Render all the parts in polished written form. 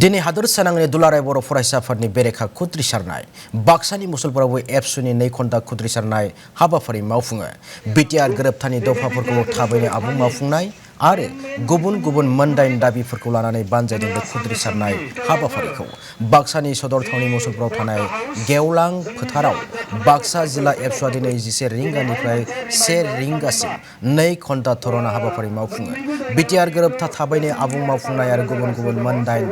दिनै हादोर सानांनि दुलाराय बर' फरायसाफोरनि बेरेखा खुद्रिसारनाय बाक्सानि मुसलपुरावबो एबसुनि 2 घन्टा खुद्रिसारनाय हाबाफारि मावफुङो। बिटिआर गोरोबथानि दफाफोरखौ थाबैनो आबुं मावफुंनाय आरो गुबुन गुबुन मोनदाइन दाबिफोरखौ लानानै बानजायदों बे खुद्रिसारनाय हाबाफारिखौ बाक्सानि सदर थावनि मुसलपुराव थानाय गेवलां फोथाराव बाक्सा जिल्ला एबसुआ दिनै 11 रिंगानिफ्राय 1 रिंगासिम 2 घन्टा धरना हाबाफारि मावफुङो। बिटिआर गोरोबथा थाबैनो आबुं मावफुंनाय आरो गुबुन गुबुन मोनदाइन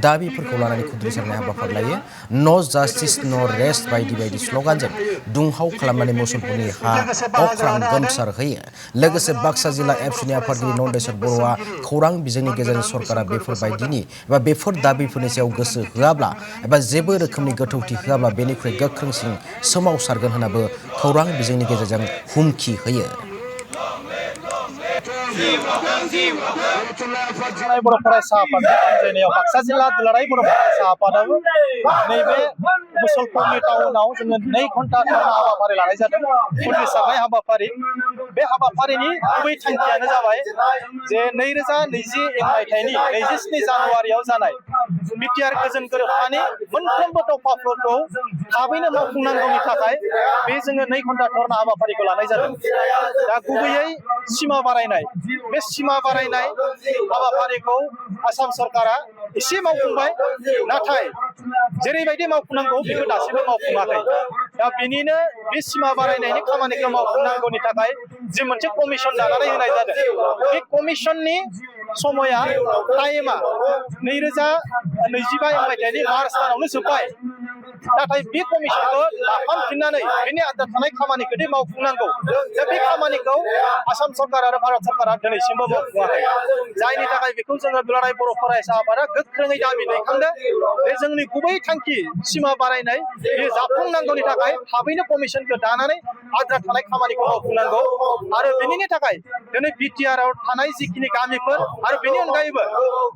दाबिफोरखौ लानानै खुद्रिसारनाय हाबाफारि लायो। न' जास्टिस न' रेस्ट बायदि बायदि स्लगानजों दुंहाव खालामनानै मुसलपुरनि हा अख्रां गोमसार होयो। लोगोसे बाक्सा जिल्ला एबसुनि आफादगिरि नन्देस्वर बर'आ खौरां बिजोंनि गेजेरजों सरकारा बेफोरबायदिनि एबा बेफोर दाबिफोरनि सायाव गोसो होआब्ला एबा जेबो रोखोमनि गोथौथि होआब्ला बेनिख्रुइ गोख्रोंसिन सोमावसारगोन होननाबो खौरां बिजोंनि गेजेरजों हुमखि होयो। बर' फरायसा आफादनि बानजायनायाव बाक्सा जिल्ला दुलाराय बर' फरायसा आफादाबो नैबे मुसलपुरनि टाउनाव जोङो 2 घन्टा धरना हाबाफारि लानाय जादों। खुद्रिसारनाय हाबाफारि बे हाबाफारिनि गुबै थांखियानो जाबाय जे 2020 मायथाइनि 27 जानुवारियाव जानाय बिटिआर गोजोन गोरोबथानि मोनफ्रोमबो दफाफोरखौ थाबैनो मावफुंनांगौनि थाखाय बे जोङो 2 घन्टा धरना हाबाफारिखौ लानाय जादों। दा गुबैयै सिमा बारायनाय बे सिमा बारायनाय हाबाफारिखौ आसाम सरकारा एसे मावफुंबाय, नाथाय जेरैबायदि मावफुंनांगौ बेखौ दासिमबो मावफुङाखै। दा बेनिनो बे सिमा बारायनायनि खामानिखौ मावफुंनांगौनि थाखाय जे मोनसे कमिसन दानानै होनाय जादों। बे कमिसननि समया टाइमा 2025 मायथाइनि मार्च दानावनो जोब्बाय। नाथाय बे कमिसनखौ लाफामफिननानै बेनि आद्रा थानाय खामानिखौ मावफुंनांगौ। दा बे खामानिखौ आसाम सरकार आरो भारत सरकारा दिनैसिमबो मावफुङाखै। जायनि थाखाय बेखौ जोङो दुलाराय बर' फरायसा आफादा गोख्रोङै दाबि दैखांदों। बे जोंनि गुबै थांखि सिमा बारायनाय बे जाफुंनांगौनि थाखाय थाबैनो कमिसनखौ दानानै आद्रा थानाय खामानिखौ मावफुंनांगौ। आरो बेनिनि थाखाय दिनै बिटिआरआव थानाय जिखिनि गामिफोर आरो बेनि अनगायैबो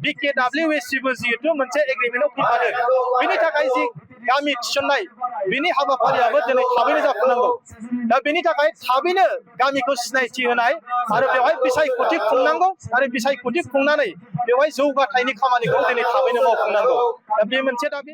BKWSCबो जिहेथु मोनसे एग्रिमेन्टआव फैफादों, बेनि थाखाय जि गामि थिसननाय बेनि हाबाफारियाबो दिनै थाबैनो जाफुंनांगौ। दा बेनि थाखाय थाबैनो गामिखौ सिनायथि होनाय आरो बेवहाय बिसायख'थि खुंनांगौ आरो बिसायख'थि खुंनानै बेवहाय जौगाथायनि खामानिखौ दिनै थाबैनो मावफुंनांगौ। दा बे मोनसे दाबि।